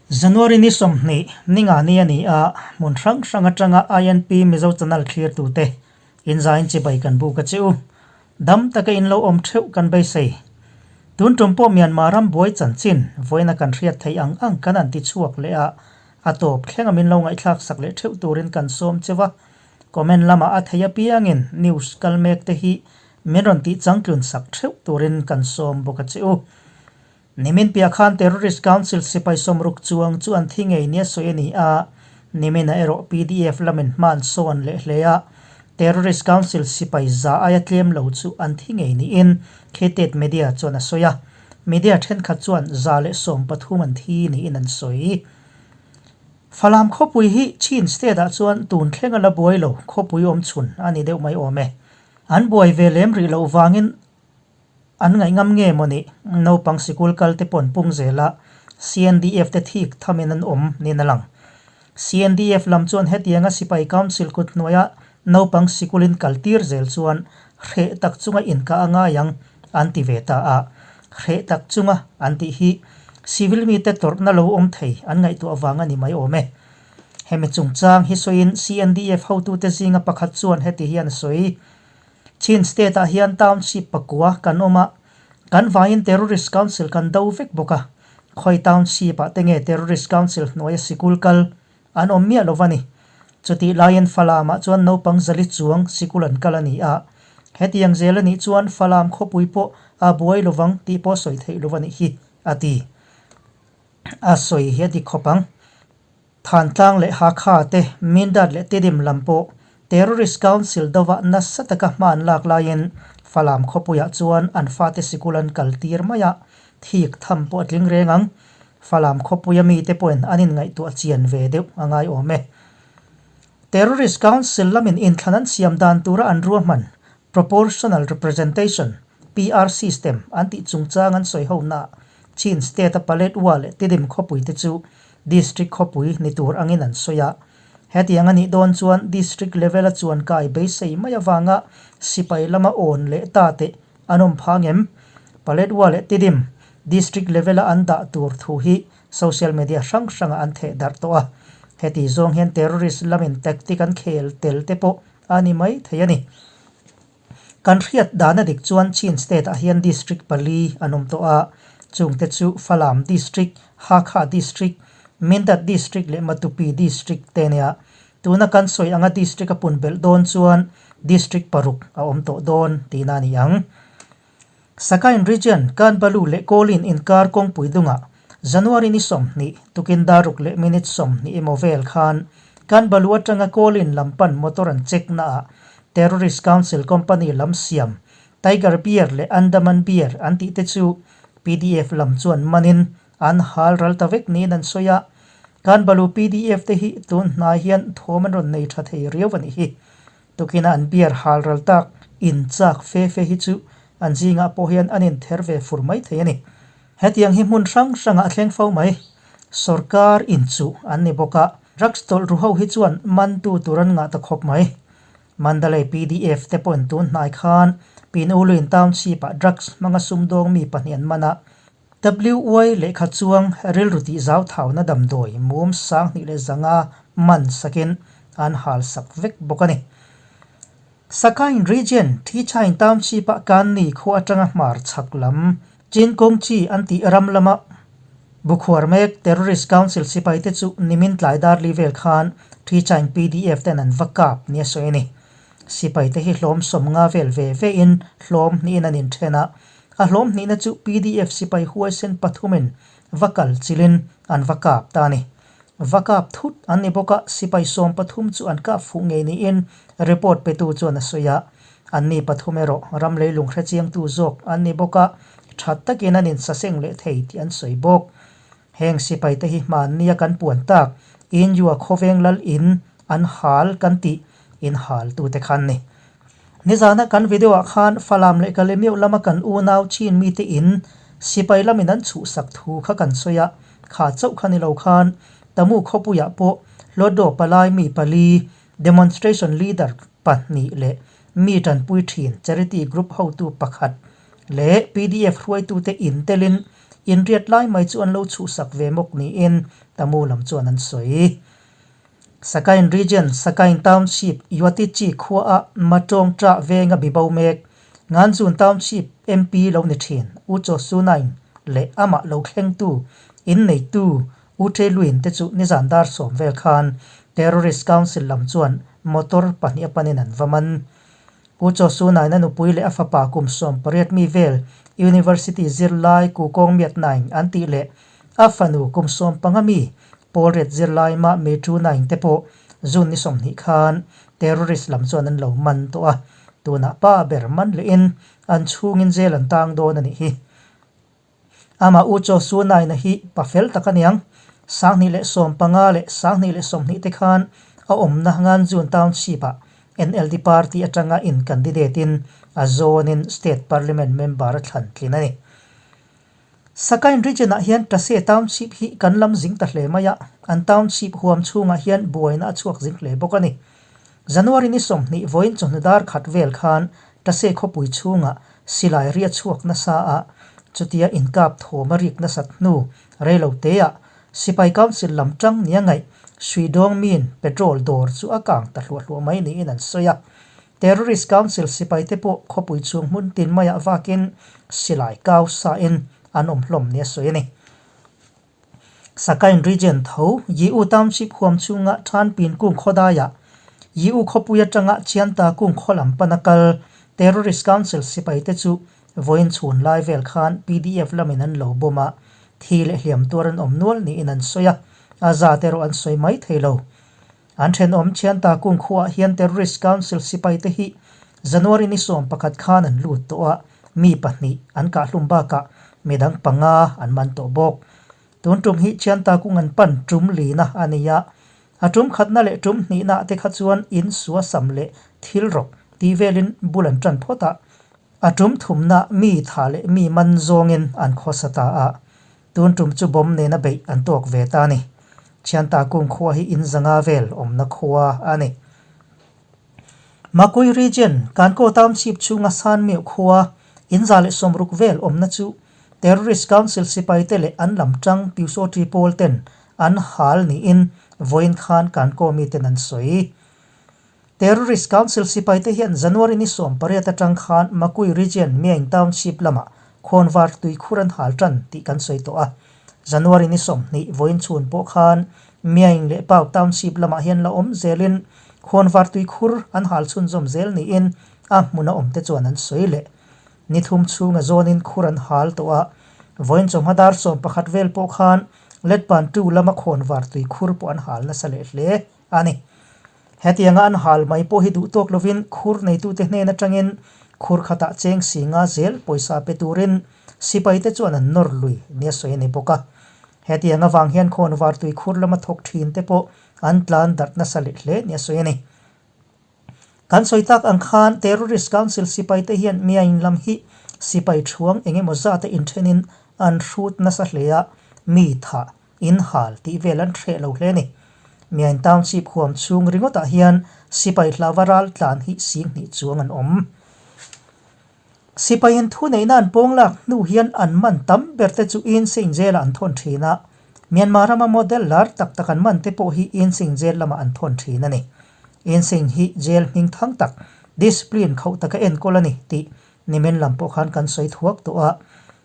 January ni 20, ninga ni a ni a, hmun hrang hrang atanga INP Mizo Channel thlirtute inzain chibai kan buk a che u. Dam taka in lo awm theuh kan beisei. Tun tum pawh Myanmar ram buai chanchin vawiina kan hriat theih ang ang kan an ti chhuak leh a, a tawp thlenga min lo ngaihthlak sak leh theuh turin kan sawm cheu a. Comment lamah a thei apiangin news kal mek te hi min rawn tih changtlun sak theuh turin kan sawm bawk a che u. Nimin piah khan Terrorist Council sipai 60 chuang chu an thi ngei nia sawi a ni a, niminah erawh PDF lamin hma an sawn leh hle a, Terrorist Council sipai za aia tlem lo chu an thi ngei niin Khetet Media chuan a sawi a, media thenkhat chuan 113 an thi niin an sawi. Falam khawpui hi Chin State ah chuan tun thleng a la buai lo khawpui awm chhun a ni deuh mai awm e. An buai ve lem rih loh vangin An ngaihngam nge maw ni? Naupang sikul kal te pawn pung zela CNDF te thik thamin an awm niin a lang. CNDF lam chuan hetianga sipai council kut hnuaia naupang sikulin kal tir zel chuan hreh tak chunga inkah a ngai ang an ti ve ta a. Hreh tak chunga an tih hi civil mite tawrhna lo awm thei an ngaihtuah vang a ni mai awm e. Hemi chungchang hi sawiin CNDF hotute zinga pakhat chuan heti hian a sawi. Chin State ah hian township pakua kan awm a, kan vaiin Terrorist Council kan do vek bawk a, khawi township ah te nge Terrorist Council hnuaia sikul kal an awm miah lo va ni. Chutih laiin Falam ah chuan naupang zali chuang sikul an kal a ni a, hetiang zel a nih chuan Falam khawpui pawh a buai lovang tih pawh sawi theih lo a nih hi, a ti. A sawi hi a dik khawp ang. Thantlang leh Hakha te, Mindat leh Tidim lam pawh Terrorist Council dova nasa taka hma an lak laiin Falam khawpuiah chuan an fate sikul an kal tir mai a, thik tham pawh a tling reng ang. Falam khawpuia mite pawhin an inngaihtuah chian ve deuh a ngai awm e. Terrorist Council lamin inthlan an siam dan tura an ruahman Proportional Representation, PR, system an tih chungchang an sawi honaah Chin State-a Paletwa leh Tidim khawpuite chu District khawpui ni tur angin an sawi a. Hetiang a nih dawn chuan District level-a chuan kai beisei mai avanga sipai lama awn leh ta teh an awm phang em? Paletwa leh Tidim District level-a an dah tur thu hi social media hrang hrangah an theh darh tawh a. Heti zawng hian terrorist lamin tactic an khel tel te pawh a ni mai thei a ni. Kan hriat dana dik chuan Chin State ah hian District pali an awm tawh a, chungte chu Falam District, Hakha District, Mindat District leh Matupi District te a nia. Tuna kan sawi anga District a pun belh dawn chuan District paruk a awm tawh dawn tihna a ni ang. Sakain Region, Kanbalu leh Kawlin inkar kawngpui dungah January ni 20, tukin daruk leh minute 20 emaw vel khan Kanbalu atanga Kawlin lam pan motor an check naah Terrorist Council Company lam siam Tiger Beer leh Andaman Beer an tih te chu PDF lam chuan manin an hal ral ta vek niin an sawi a. Kanbalu PDF te hi tun hnai hian thawm an rawn nei tha thei riau a nih hi. Tukina an beer hal ral tak in chak fe fe hi chu an zingah pawh hian an inther ve fur mai thei a ni. Hetiang hi hmun hrang hrangah a thleng fo mai. Sorkar inchuh an ni bawk a, drugs tawlh ru ho hi chuan mantu tur an ngah ta khawp mai. Mandalay PDF te pawhin tun hnai khan Pinuluin Township ah drugs hmanga sumdawng mi pahnih an man a, WY lehkha chuang rilru tih zau thauna damdawi mum 2500 man sakin an hal sak vek bawk a ni. Sakain Region, Thichain Township ah Kanni khua atanga hmar chhak lam, Chin Kawngchi an tih ram lama Bukhuar mek Terrorist Council sipai te chu nimin tlai dar li vel khan Thichain PDF ten an va kap nia sawi a ni. Sipai te hi hlawm 50 vel ve ve in hlawm hnihin an inthen a, A hlawm hnihna chu PDF sipai huaisen pathumin va kal chilin an va kap ta a ni. Va kap thut an ni bawk a, sipai 13 chu an kap fuh ngei niin report petu chuan a sawi a. Anni pathum erawh ram leilung hrechiangtu zawk an ni bawk a, tha takin an insaseng leh thei tih an sawi bawk. Heng sipaite hi hmannia kan puan tak India khawveng lal in an hal kan tih in haltute kha an ni. Nizana kan video ah khan Falam leh Kalemiuh lama kan unau Chin mite in sipai lamin an chhuhsak thu kha kan sawi a, kha chauh kha ni lo khan Tamu khawpuiah pawh Lawdaw palai mi pali, demonstration leader pahnih leh mi tanpui thin charity group hotu pakhat leh PDF hruaitute in telin inriat lai mai chu an lo chhuhsak ve mawk niin Tamu lam chuan an sawi. Sakain Region, Sakain Township, Yuatichi khuaah Matawng ṭah venga bibo mek, Nganzun Township MP lo ni ṭhin U Chaw Sunain leh amah lo thlengtu, inneitu U Ṭe Luin te chu nizan dar sawm vel khan Terrorist Council lam chuan motor pahnih a panin an va man. U Chaw Sunain a nupui leh a fapa kum 18 mi vel University zirlai Ku Kawng Miat Naing an tih leh a fanu kum 15 mi Pawl riat zirlai mah May two nine te pawh June ni 20 khan terrorist lam chuan an lo man tawh a, tunah pa ber man lehin an chhungin jail an tang dawn a nih hi. Amah U Chaw Su Naina hi pa fel tak a niang. 2015 leh 2020 te khan a awmna Nganjun Township-ah NLD party atanga in candidate in a zawnin state parliament member a thlan tlin a ni. Sakain region ah hian Tase Township hi kan lam zing ta hle mai a, an township huam chhungah hian buaina a chhuak zing hle bawk a ni. January ni 20 vawiin chawhnu dar khat vel khan Tase khawpui chhungah silai ri a chhuak nasa a, chutia inkap thawm a rik nasat hnu reilo teah Sipai Council lam tang nia ngaih Sui Dawng Min petrol dawr chu a kang ta hluah hluah mai niin an sawi a. Terrorist Council sipaite pawh khawpui chhung hmun tin maiah vakin silai kau sain an awm hlawm nia sawi a ni. Sakain Region tho Yiu Township huam chhunga Thanpin kung khawdaiah Yiu khawpui atanga Chianta kung khaw lam pana kal Terrorist Council sipaite chu vawiin chhun lai vel khan PDF lamin an lo bawm a, thi leh hliam tuar an awm nual niin an sawi a, a zat erawh an sawi mai thei lo. An thenawm Chianta kung khuaah hian Terrorist Council sipaite hi January ni 11 khan an lut tawh a, mi pahnih an kahhlum bakah midang panga an man tawh bawk. Tun tum hi Chianta kung an pan tum lina a ni a, a tum khatna leh tum hnihna te kha chuan in sua sam leh thil rawk tih velin bul an tan phawt a, a tum thumna mi tha leh mi man zawngin an khawsa ta a. Tun tum chu bomb nena beih an tawk ve ta a ni. Thianta kung khua hi in zanga vel awmna khua a ni. Makui Region, Kankaw Township chhunga Sanmeuh khua in 160 vel awmna chu Terrorist Council sipaite leh an lam tang Pyusawṭi pawl ten an hal niin vawiin khan Kankaw miten an sawi. Terrorist Council sipaite hian January ni 18 atang khan Makui Region Myaing Township lamah khawnvar tui khur an hal tan tih kan sawi tawh a. January ni 20 vawiin chhun pawh khan Myaing leh Pauk Township lamah hian la awm zelin khawnvar tui khur an hal chhunzawm zel niin a hmuna awmte chuan an sawi leh. Ni thum chhunga zawnin khur an hal tawh a, vawiin chawhma dar 11 vel pawh khan Letpan 2 lama khawnvar tui khur pawh an hal nasa leh hle a ni. Hetianga an hal mai pawh hi duh tawk lovin khur neitute hnen atangin khur khatah cheng si nga zel pawisa pe turin sipaite chuan an nawr lui nia sawi a ni bawk a. Hetiang avang hian khawnvar tui khur lama thawk thin te pawh an tlan darh nasa leh hle nia sawi a ni. Kan sawi tak ang khan Terrorist Council sipaite hian Myaing lam hi sipai thuang eng emaw zata inthenin an hrut nasa hle a, mi thah In hal tih vel an hreh lo hle a ni. Myain Township huam chhung ringawtah hian sipai hlauva ral tlan hi 2000 chuang an awm. Sipaiin thuneihna an pawng lak hnu hian an man tam ber te chu Insein Jail-ah an thawn thin a, Myanmar rama model lar tak tak an man te pawh hi Insein Jail lamah an thawn thin a ni. Insein hi jail hming thang tak, discipline khauh taka enkawl a ni tih nimin lam pawh khan kan sawi thuak tawh a.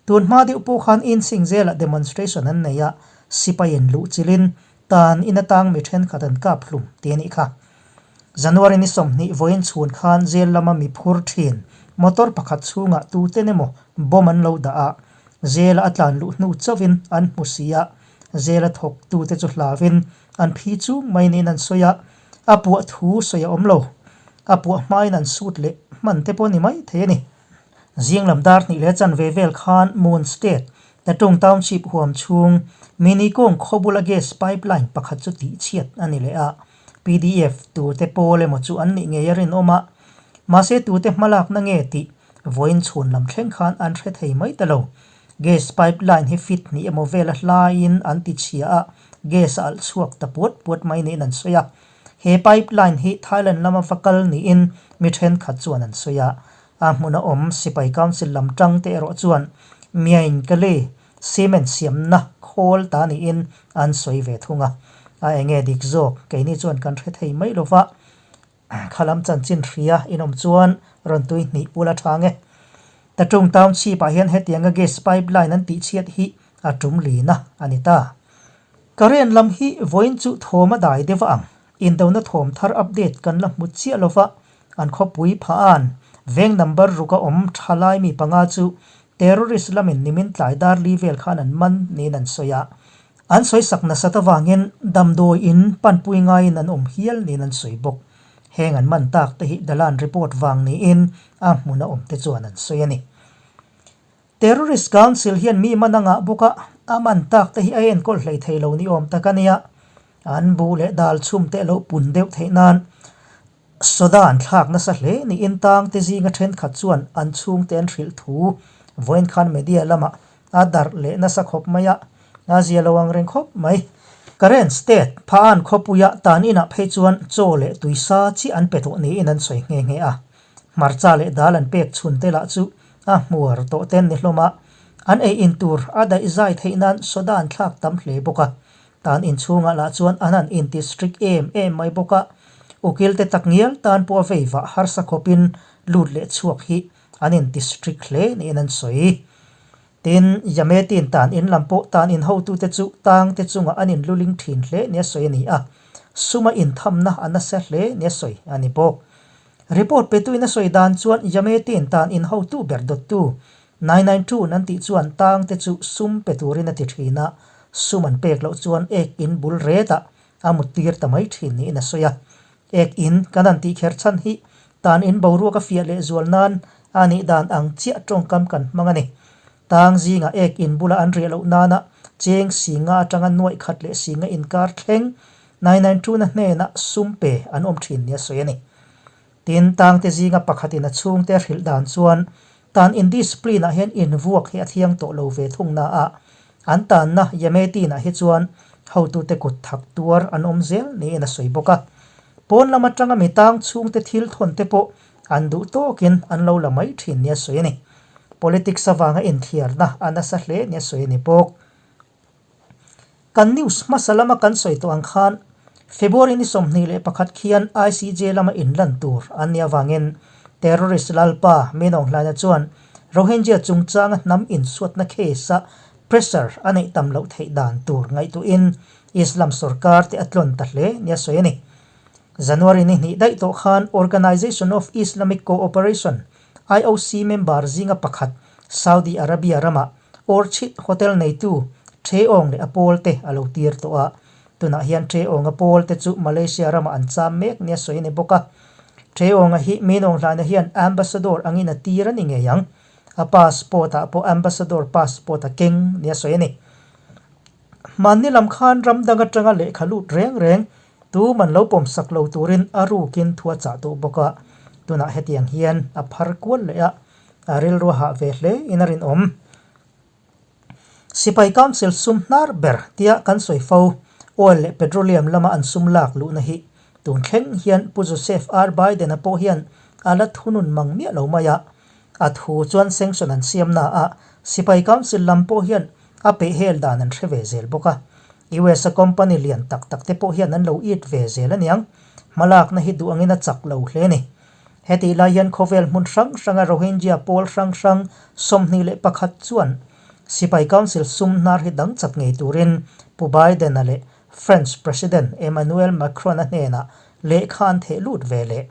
Tun hma deuh pawh khan Insing zelah demonstration an nei a, sipaiin luh chilin tan in atang mi thenkhat an kap hlum tih a nih kha. January ni 20 vawiin chhun khan jail lama mi phur thin motor pakhat chhungah tuten emaw bomb an lo dah a, jail a a tlan luh hnu chauhin an hmu si a, jail a thawk tute chu hlauin an phi chung mai niin an sawi a, a puah thu sawi a awm lo. A puah hmain an sut leh hman te pawh a ni mai thei a ni. Zing lam dar hnih leh chanve vel khan Moon State, Tatung Township huam chhung Mini kawng khaw bula gas pipeline pakhat chu tihchhiat a ni leh a, pdf tute pawl emaw chu an nih ngei a rinawm a, mahse tute hmalakna nge tih vawiin chhun lam thleng khan an hre thei mai ta lo. Gas pipeline hi fit hnih emaw vela hlaiin an tichhia a, gas a alh chhuak ta puat puat mai niin an sawi a. He pipeline hi Thailand lama va kal niin mi thenkhat chuan an sawi a, A hmuna awm Sipai Council lam tang te erawh chuan Myaing Kale, Cement siamna khawl ta niin an sawi ve thung a. A enge dik zawk keini chuan kan hre thei mai lova, khalam chanchin hria inawm chuan rawn tui hnih ula tha nge. Tatung Township ah hian hetianga gas pipeline an tihchhiat hi a tum lina a ni ta. Karen lam hi vawiin chu thawm a dai deuh a ang. Indona thawm thar update kan la hmu chiah lova, an khawpui phahan veng number ruk a awm tha lai mi panga chu terrorist lamin nimin tlai dar li vel khan an man niin an sawi a. An sawi sak nasat avangin damdawi in panpui ngaiin an awm hial niin an sawi bawk. Heng an man tak te hi Dalan report vang niin a hmuna awm te chuan an sawi a ni. Terrorist Council hian mi man a ngah bawk a, a man tak te hi a enkawl hlei thei lo ni awm tak a nia. An buh leh dal chhum te lo pun deuh theih nan soda an thlak nasa hle niin tang te zinga thenkhat chuan an chhungte an hrilh thu vawiin khan media lamah a darh leh nasa khawp mai a, a zia lo ang reng khawp mai. Karen State, Phaan khawpuia tan inah phei chuan chaw leh tuisa chiah an pe tawh niin an sawi nghe nghe a. Hmarcha leh dal an pek chhun te lah chu a hmuar tawh ten ni hlawm a, an ei in tur a daih zai theih nan soda an thlak tam hle bawk a. Tan inchhungah lah chuan an han inti strict em em mai bawk a, ukil te tak ngial tan pawh a vei vah harsa khawpin lut leh chhuak hi an inti strict hle niin an sawi. Tin, Yametin tan in lam pawh tan in hotute chu tang te chungah an inluling thin hle nia sawi a ni a, suma inthamna a nasa hle nia sawi a ni bawk. Report petuin a sawi dan chuan Yametin tan in hotu ber dawttu 992 an tih chuan tang te chu sum pe turin a ti thin a, sum an pek loh chuan ek in bul retah a mut tir ta mai thin niin a sawi a. Ek in kan han tih kher chhan hi tan in boruak a fiah leh zual nan a nih dan ang chiah tawngkam kan hmang a ni. Tang zingah ek in bula an riah loh nana cheng singa atanga nuaih khat leh singa inkar thleng 992 na hnenah sum pe an awm thin nia sawi a ni. Tin, tangte zinga pakhatin a chhungte a hrilh dan chuan tan indiscipline ah hian invuak hi a thiang tawh lo ve thung na a, an tanna Yemeti-nah hi chuan hotute kut thak tuar an awm zel niin a sawi bawk a. Pawn lam atanga mi tang chhungte thil thawn te pawh an duh tawkin an lo la mai thin nia sawi a ni. Politics avanga inthiarna a nasa hle nia sawi a ni bawk. Kan news hmasa lama kan sawi tawh ang khan February ni 21 khian ICJ lama inlan tur an nih avangin terrorist lalpa Min Aung Hlaina chuan Rohingya chungchanga hnam insuatna case-a pressure a neih tam loh theih dan tur ngaihtuahin Islam sorkar te a tlawn ta hle nia sawi a ni. January ni hnih daih tawh khan Organization of Islamic Cooperation, IOC, member zinga pakhat Saudi Arabia ramah Orchid Hotel neitu Ṭheawng leh a pawlte a lo tir tawh a, tunah hian Ṭheawnga pawlte chu Malaysia ramah an cham mek nia sawi a ni bawk a. Ṭheawnga hi Minawng hlana hian Ambassador angin a tir a ni ngei ang. A passport ah pawh Ambassador passport a keng nia sawi a ni. Hmanni lam khan ram dang atanga lehkha lut reng reng tu man lo pawm sak lo turin a rukin thu a chah tawh bawk a, tunah hetiang hian a phar kual leh a, A rilru a hah ve hle in a rinawm. Sipai Council sum hnar ber tia kan sawi fo, oil leh petroleum lama an sum lak luhna hi tun thleng hian Pu Joseph R. Biden-a pawh hian a la thunun mang miah lo mai a. A thu chuan sanction an siam na a, Sipai Council lam pawh hian a pehhel dan an hre ve zel bawk a. US a company lian tak tak te pawh hian an lo it ve zel aniang. Hmalakna hi duh angin a chak lo hle a ni. Hetih lai hian khawvel hmun hrang hranga Rohingya pawl hrang hrang 21 chuan Sipai Council sum hnar hi dang chat ngei turin Pu Biden-a leh French President Emmanuel Macron-a hnenah lehkha an theh lut ve leh.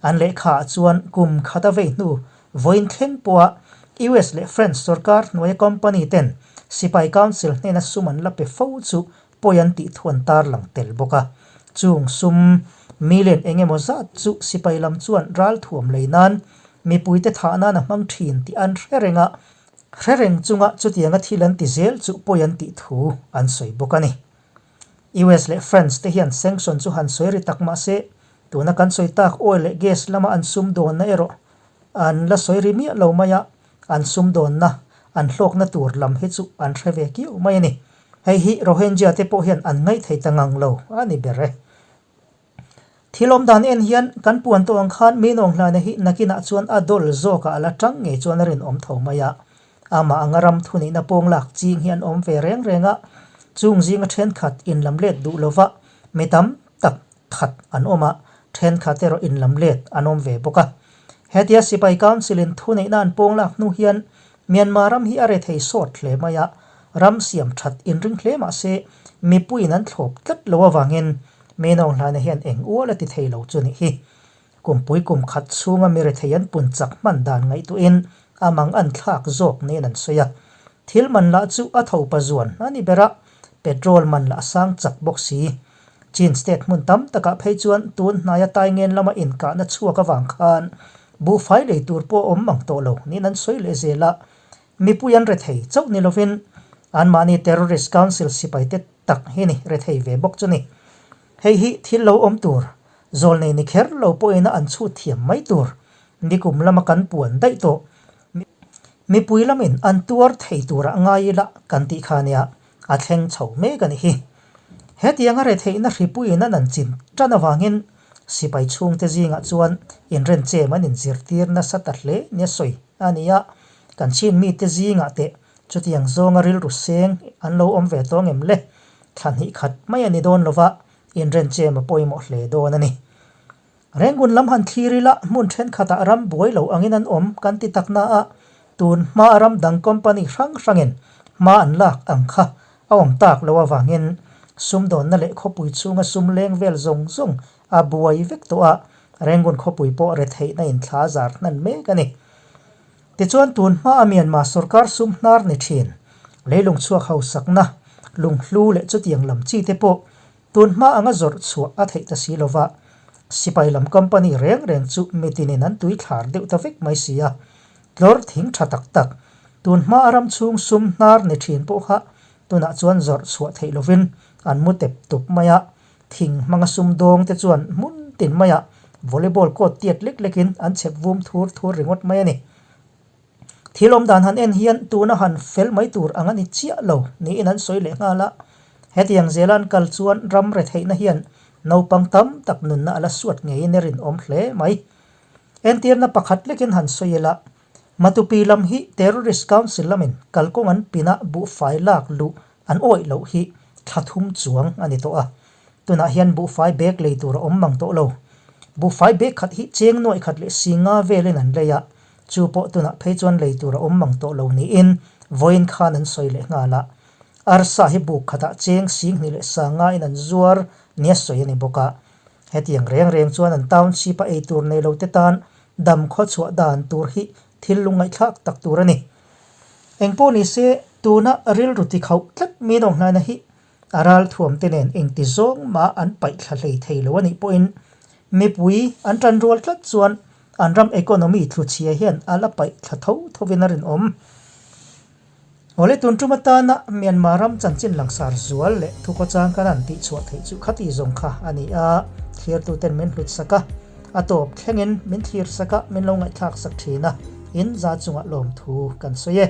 An lehkhaah chuan kum khat a vei hnu vawiin thleng pawha US leh French sorkar hnuaia company ten Sipai Council hnena sum an la pe fo chu pawi an tih thu an tarlang tel bawk a. Chung sum million eng emaw zat chu sipai lam chuan ralthuam lei nan mipuite thah nan a hmang thin tih an hre reng a, hre reng chunga chutianga thil an ti zel chu pawi an tih thu an sawi bawk a ni. US leh France te hian sanction chu han sawi ri tak mah se, tuna kan sawi tak oil leh gas lama an sumdawnna erawh an la sawi ri miah lo mai a, an sumdawnna an hlawkna tur lam hi chu an hre ve kiau mai a ni. Hei hi Rohingya te pawh hian an ngaihthei ta ngang lo a ni ber e. Thil awm dan en hian kan puan tawh ang khan Minawng hlana hi nakinah chuan a dawl zawkah a la tang ngei chuan a rinawm tho mai a. Amah anga ram thunihna pawng lak ching hi an awm ve reng reng a, chung zinga thenkhat inlamlet duh lova mi tam tak that an awm a, thenkhat erawh inlamlet an awm ve bawk a. Hetia Sipai Council in thuneihna an pawng lak hnu hian Myanmar ram hi a rethei sawt hle mai a, ram siam that inring hle mah se mipuiin an thlawp tlat lo avangin Min Aung Hlaina hian eng ual a ti thei lo chu nih hi. Kumpui kum khat chhunga mi rethei an pun chak hman dan ngaihtuahin a mang an thlak zawk niin an sawi a. Thil man lah chu a tho pa zuan a ni ber a, petrol man lah a sang chak bawk si. Chin state hmun tam takah phei chuan tun hnaia Taingen lama inkahna chhuak avang khan buhfai lei tur pawh a awm mang tawh lo niin an sawi leh zel a. Mipui an rethei chauh ni lovin anmahni terrorist council sipaite tak hi ni rethei ve bawk chu ni. Hei hi thil lo awm tur, zawlnei ni kher lo pawhin a an chhut thiam mai tur, nikum lama kan puan daih tawh. Mipui lamin an tuar thei turah ngai ila kan tih kha nia, a thleng chho mek a nih hi. Hetianga retheihna hripuiin an an chin tan avangin sipai chhungte zingah chuan inrenchem an inzirtir nasa ta hle nia sawi a ni a, kan chhin mite zingah teh chutiang zawnga rilru seng an lo awm ve tawng em le? Thla hnih khat mai a ni dawn lova, inrenchem a pawimawh hle dawn a ni. Rengun lam han thlir ila hmun thenkhatah ram buai lo angin an awm kan ti tak na a, tun hma ram dang company hrang hrangin hma an lak ang kha a awm tak lo avangin sumdawnna leh khawpui chhunga sum leng vel zawng zawng a buai vek tawh a, Rengun khawpui pawh retheihna in thla zar hnan mek a ni. Tichuan tun hma a Myanmar sorkar sum hnar ni thin, leilung chhuak hausakna, lunghlu leh chutiang lam chi te pawh Tun hma anga zawrh chhuah a theih ta si lova, sipai lam company reng reng chu mitinin an tui thlar deuh ta vek mai si a, tlawr thing tha tak tak, tun hma a ram chhung sum hnar ni thin pawh kha tunah chuan zawrh chhuah theih lovin an mu tep tup mai a, thing hmanga sum dawng te chuan hmun tin maiah volleyball court tiat lek lekin an chhep vum thur thur ringawt mai a ni. Thil awm dan han en hian tuna han fel mai tur ang a ni chiah lo niin an sawi leh nghal a. Hetiang zela an kal chuan ram retheihna hian naupang tam tak nunna a la suat ngeiin a rinawm hle mai. Entirna pakhat lekin han sawi ila, Matupi lam hi Terrorist Council lamin kalkawng an pina buhfai lak luh an awih loh hi thla thum chuang a ni tawh a. Tunah hian buhfai bag lei tur a awm mang tawh lo. Buhfai bag khat hi cheng nuaih khat leh singa velin an lei a, Chu pawh tunah phei chuan lei tur a awm mang tawh lo niin vawiin khan an sawi leh nghal a. Arsa hi buk khatah cheng singhnih leh sanga in an zuar nia sawi a ni bawk a. Hetiang reng reng chuan an township a ei tur nei lo te tan dam khaw chhuah dan tur hi thil lungngaihthlak tak tur a ni. Engpawh ni se tuna rilru ti khauh tlat mi nawnghlaina hi A ralthuam te nen engti zawng mah an paih thla hlei thei lo a nih pawhin mipui an tan rual tlat chuan an ram economy thluchhia hian a la paih thla tho thovin a rinawm. Awle tun tum atana Myanmar ram chanchin langsar zual leh thukhawchang kan han tihchhuah theih chu khati zawng kha a ni a, thlirtuten min hlut sak a, a tawp thlengin min thlir sak a, min lo ngaihthlak sak thin a, in za chungah lawmthu kan sawi e.